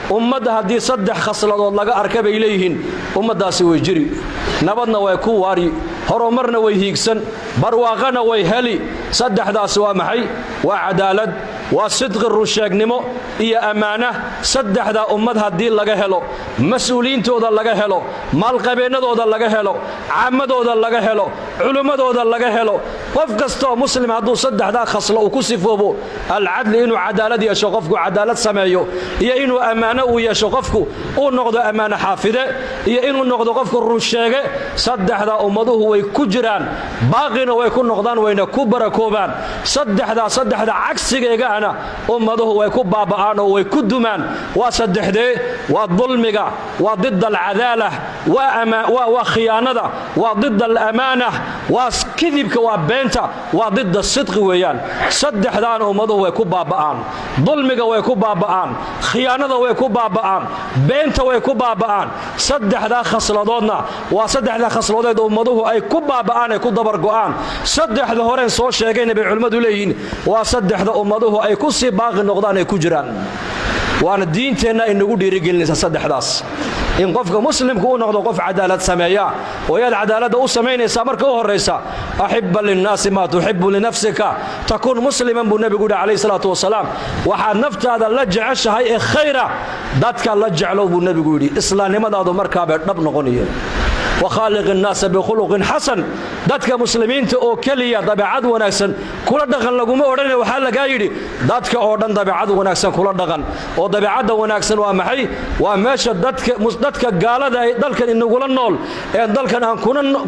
Ummadda haddii saddex khasladood laga arka, bay leeyihiin, ummaddaasi way jiri, nabadna way ku waari, horumarna way hiigsan, barwaaqana way heli. Saddexdaas waa maxay? Waa cadaalad, waa sidqi, runsheegnimo iyo ammaana. Saddexdaa ummad haddii laga helo, mas-uuliyiintooda laga helo, maalqabeennadooda laga helo, caamadooda laga helo, culimmadooda laga helo, qof kastaoo muslim hadduu saddexdaa khaslo uu ku sifoobo, alcadli, inuu cadaalad yeesho, qofku cadaalad sameeyo, iyo inuu ammaano uu yeesho, qofku uu noqdo ammaano xaafide, iyo inuu noqdo qofku runsheege, saddexdaa ummaduhu way ku jiraan, baaqina way ku noqdaan, wayna ku barakoobaan. Saddexdaa, saddexda cagsigeegaana ummaduhu way ku baaba'aan oo way ku dumaan. Waa saddexdee? Waa dulmiga, waa ضد العدالة, waa khiyaanada, waa ضد الأمانة, waa kidibka, waa beenta, waa ضد الصدق weeyaan. Saddexdaana ummaduhu way ku baaba'aan. Dulmiga way ku baaba'aan, khiyaanada way ku baaba'aan, beenta way ku baaba'aan. Saddexdaa khasladoodna waa saddexdaa khasladood ummaduhu ay ku baaba'aan, ay ku dabargo'aan. Saddexda horeen soo sheegayna, bay culimmadu leeyihiin, waa saddexda ummaduhu ay ku sii baaqi noqdaan, ay ku jiraan. Waana diinteenna inagu dhiirigelinaysa saddexdaas, in qofka muslimku u noqdo qof cadaalad sameeya. Oo yaad cadaaladda u samaynaysaa? Marka u horraysa, أحب للناس ما تحب لنفسك تكن مسلما, buu nebigu yidhi calayhi salaatu wasalaam. Waxaad naftaada la jeceshahay ee khayra dadka la jeclow, buu nebigu yidhi. Islaamnimadaadu markaabay dhab noqonaya. وخالق الناس بخلق حسن. Dadka muslimiinta oo keliya dabeecad wanaagsan kula dhaqan laguma odhanaya. Waxaa lagaa yidhi dadka oo dhan dabeecad wanaagsan kula dhaqan. Oo dabeecadda wanaagsan waa maxay? Waa meesha dadka gaalada ay dalkan inagula nool ee dalkan aan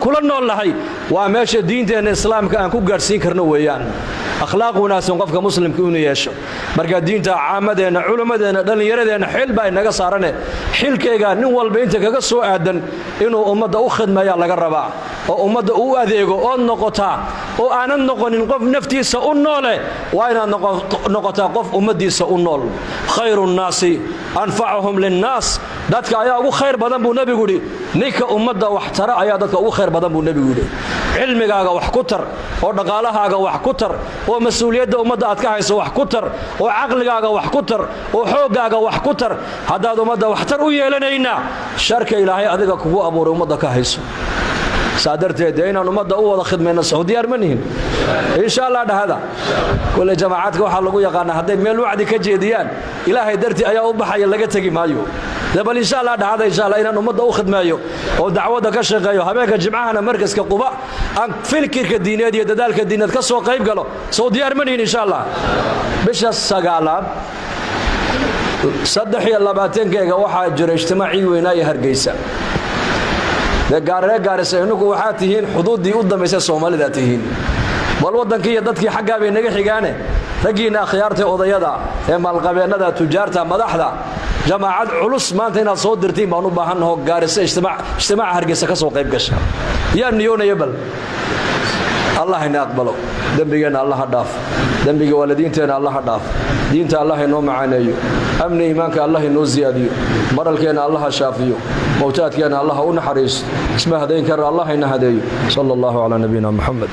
kula nool nahay, waa meesha diinteenna Islaamka aan ku gaadhsiin karno weeyaan, akhlaaq wanaagsan qofka muslimka inuu yeesho. Marka diinta caamadeenna, culimmadeenna, dhallinyaradeenna xil baa inaga saarane. Xilkayga nin walba inta kaga soo aadan inuu ummadda u khidmeeyaa laga rabaa, oo ummadda u adeego, ood noqotaa, oo aanad noqonin qof naftiisa u noole. Waa inaad noqotaa qof ummaddiisa u nool. خير الناس أنفعهم للناس. Dadka ayaa ugu khayr badan, buu nebigu yidhi, ninka ummadda wax tara ayaa dadka ugu khayr badan, buu nebigu yidhi. Cilmigaaga wax ku tar, oo dhaqaalahaaga wax ku tar, oo mas-uuliyadda ummadda aad ka hayso wax ku tar, oo caqligaaga wax ku tar, oo xooggaaga wax ku tar. Haddaad ummadda waxtar u yeelanaynaa, sharka Ilaahay adiga kugu abuuray ummadda ka hayso. Saa darteed dee inaan ummadda u wada khidmayno sow diyaar ma nihin? Insha Allah dhahada. Kole jamaacadka waxaa lagu yaqaanaa hadday meel wacdi ka jeediyaan, Ilaahay dartii ayaa u baxaya, laga tegi maayo. De bal insha Allah dhahada. Insha Allah inaan ummadda u khidmeeyo oo dacwadda ka shaqeeyo, habeenka Jimcahana markaska Quba aan fikirka diineed iyo dadaalka diineed ka soo qayb galo, sow diyaar ma nihin? Insha Allah bisha 9aad 23-keega waxaa jira ijtimaacii weynaaye Hargeysa. Dee gaaree Gaarisa, innugu waxaa tihiin xuduuddii u dambaysa Soomaalida tihiin. Bal waddankii iyo dadkii xaggaa bay naga xigaane. Raggiinna akhyaarta, odayada ee maalqabeennada, tujaarta, madaxda, jamaacad culus maanta inaad soo dirtiin baan u baahannaho Gaarisa ijtimaaca Hargeysa ka soo qayb gasha. Yaa niyoonaya? Bal Allah ina aqbalo, dembigeenna Allah ha dhaaf, dembiga waalidiinteenna Allah ha dhaaf, diinta Allah inoo macaaneeyo, amni iimaanka Allah inoo siyaadiyo, maralkeenna Allah ha shaafiyo, mowtaadkeenna Allah u naxariisto, isma hadayn kara, Allah ina hadeeyo. Sala allahu calaa nabiyina Muxamed.